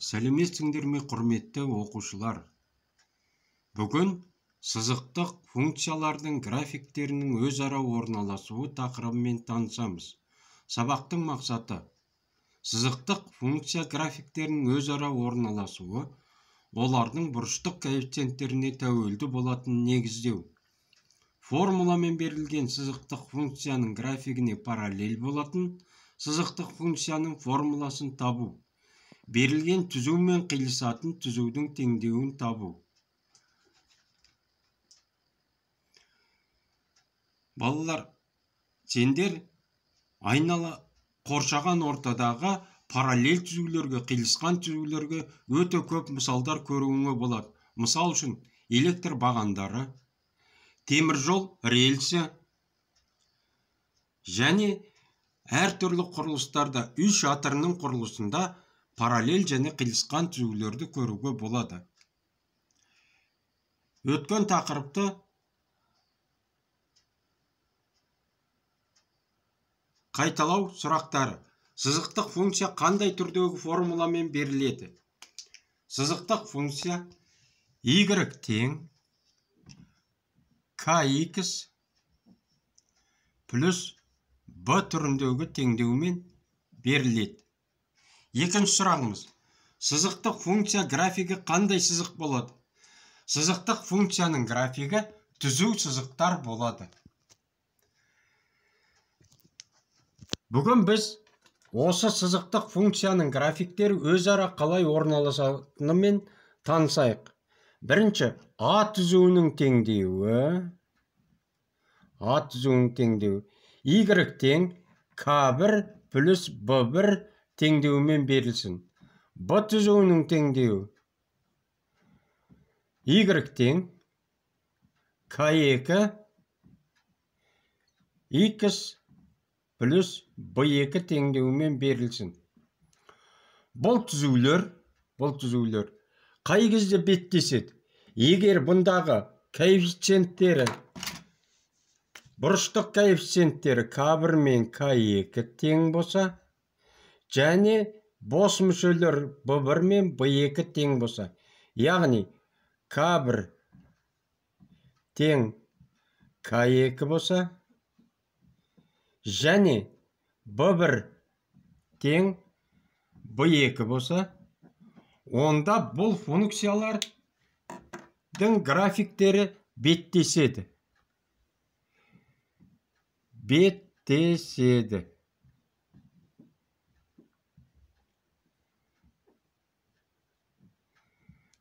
Сәлеметсіңдер ме, құрметті оқушылар? Бүгін сызықтық функциялардың графиктерінің өзара орналасуы тақырыбымен танысамыз. Сабақтың мақсаты: сызықтық функция графиктерінің өзара орналасуы олардың бұрыштық коэффициенттеріне тәуелді болатынын негіздеу. Формуламен берілген сызықтық функцияның графигіне параллель болатын сызықтық функцияның формуласын табу. Берілген түзу мен қиылысатын түзудің теңдеуін табу. Балалар, сендер айнала қоршаған ортадағы параллель түзулерге, қиылысқан түзулерге өте көп мысалдар көруіңе болады. Мысал үшін, электр бағандары, теміржол рельсі және әртүрлі құрылыстарда, үй шатырының құрылысында параллель және қиылысқан түзулерді көруге болады. Өткен тақырыпты қайталау сұрақтары. Сызықтық функция қандай түрдегі формуламен беріледі? Сызықтық функция y тең kx плюс b түріндегі теңдеумен беріледі. Екінші сұрағымыз. Сызықтық функция графигі қандай сызық болады? Сызықтық функцияның графигі түзу сызықтар болады. Бүгін біз осы сызықтық функцияның графиктері өзара қалай орналасатынымен танысайық. Бірінші, А түзуінің теңдеуі, А түзуінің теңдеуі y тең K1 плюс B1 теңдеуімен берілсін. Б түзуінің теңдеуі y тең K2 x плюс B2 теңдеуімен берілсін. Бұл түзулер қай кезде беттеседі? Егер бұндағы коэффициенттері, бұрыштық коэффициенттері K1 мен K2 тең болса, және бос мүшелер B1 мен B2 тең болса, яғни K1 тең K2 болса, және B1 тең B2 болса, онда бұл функциялардың графиктері беттеседі. Беттеседі.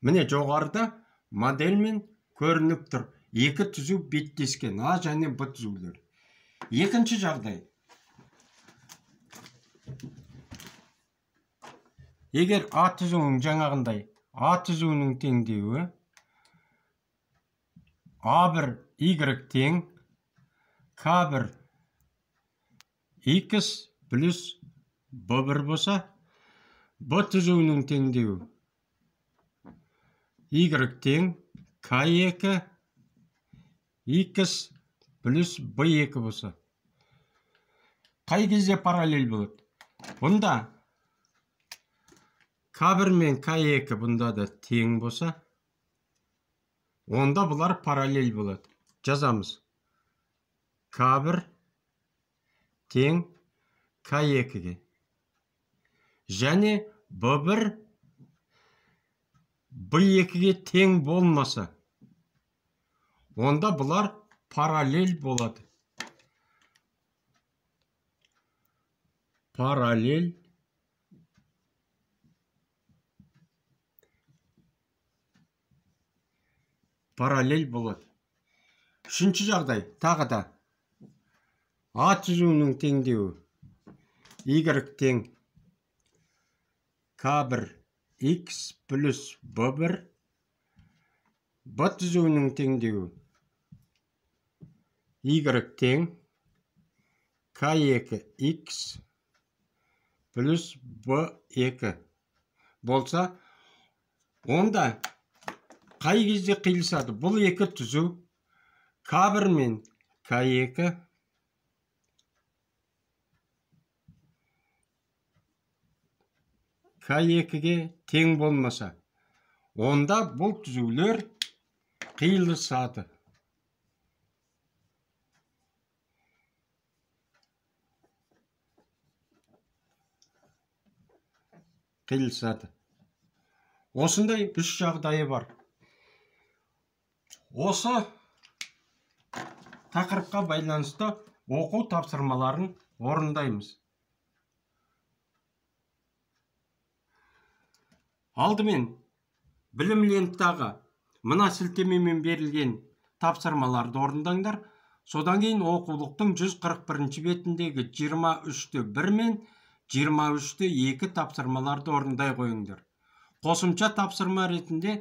Міне жоғарыда модельмен көрініп тұр. Екі түзу беттескен, А және Б түзулер. Екінші жағдай. Егер А түзуінің жаңағындай, А түзуінің теңдеуі A1 Y тең K1 X плюс B1 болса, Б түзуінің теңдеуі Y тең K2 X плюс B2 болса, қай кезде параллель болады? Бұнда K1 мен K2 бұнда да тең болса, онда бұлар параллель болады. Жазамыз. K1 тең K2-ге. Және B1 B2-ге тең болмаса, онда бұлар параллель болады. Параллель болады. Үшінші жағдай, тағы да А түзуінің теңдеуі Y тең K1 X плюс B1, Б түзуінің теңдеуі Y тең K2 X плюс B2 болса, онда қай кезде қиылысады? Бұл екі түзу K1 мен K2 К2-ге тең болмаса, онда бұл түзулер қиылысады. Қиылысады. Осындай үш жағдайы бар. Осы тақырыпқа байланысты оқу тапсырмаларын орындаймыз. Алдымен білім лентағы мына сілтемемен берілген тапсырмаларды орындаңдар. Содан кейін оқулықтың 141 бетіндегі 23-1 мен 23-2 тапсырмаларды орындай қойыңдар. Қосымша тапсырма ретінде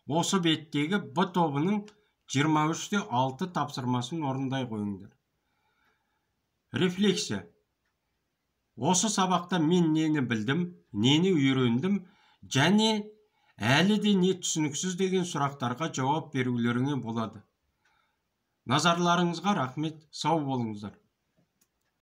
осы беттегі Б тобының 23-6 тапсырмасын орындай қойыңдар. Рефлексия. Осы сабақта мен нені білдім, нені үйрендім және әлі де не түсініксіз деген сұрақтарға жауап берулеріңе болады. Назарларыңызға рахмет, сау болыңыздар.